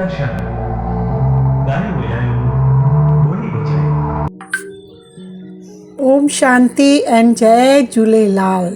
درشن، ڳايو وڄايو، ٻولي بچايو. اوم شانتي ۽ جئي جهوليلال.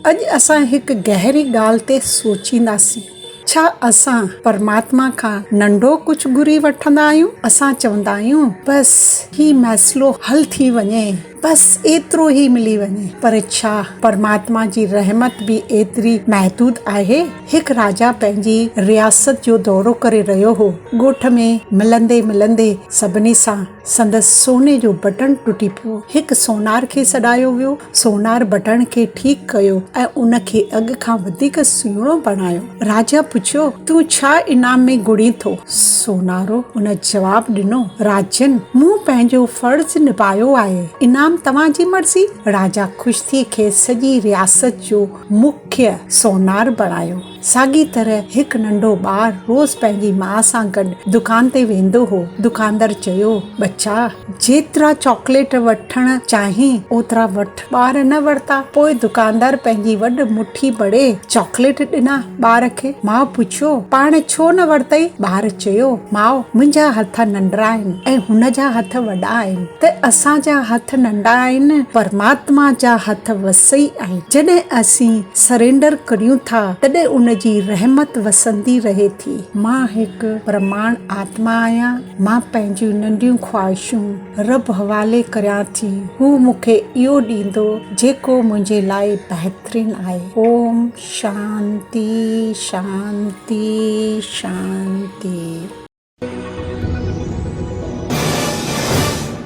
اڄ اسان هڪ گهري ڳالهه تي سوچينداسين. ڇا اسان پرماتما کان ننڍو ڪجهه گهري وٺندا آهيون؟ اسان چوندا آهيون بس هي مسئلو حل ٿي وڃي، بس ايترو ئي ملي وڃي. پر ڇا پرماتما جي رحمت به ايتري محدود آهي؟ هڪ راجا پنهنجي رياست جو دورو ڪري رهيو هو. ڳوٺ ۾ ملندي ملندي سڀني سان سندس سوني جو بٽڻ ٽٽي پيو. هڪ سونار کي سڏايو ويو. سونار بٽڻ کي ٺيڪ ڪيو ۽ ان کي اڳ کان وڌيڪ سهڻو بڻايو. راجا پڇيو، تون ڇا انعام ۾ گهرين ٿو؟ سونارو ان جواب ڏنو، راجن! مون پنهنجو فرض نڀايو آهي. انعام توهان جي مرضي. راجا خوش ٿي کيس سڄي رياست جو مکيه سونار بڻايو. ساڳي طرح هڪ ننڍو ٻار روز پنهنجي ماء سان گڏ دڪان تي ويندو هو. دڪاندر چيو، ٻچا! جيترا چاڪليٽ وٺڻ چاهين اوترا وٺ. ٻار نه ورتا. پوء دڪاندار پنهنجي وڏ مٺي ڀري چاڪليٽ ڏنا ٻار کي. ماء پڇيو، پاڻ ڇو نه ورتئي؟ ٻار چيو، ماء! منهنجا هٿ ننڍڙا آهن ۽ هن جا هٿ وڏا آهن ته اسان جا هٿ ننڍا آهن، پرماتما جا هٿ وسيع آهن. جڏهن اسين سرينڊر ڪريون ٿا تڏهن ان جي رحمت وسندي رهي ٿي. مان هڪ پرماڻ آتما آهيان. مان پنهنجون ننڍيون خواهشون رب حوالي ڪريان ٿي. هو مون کي اهو ڏيندو جيڪو منهنجي لاء بهترين آهي. اوم شانتي شانتي شانتي.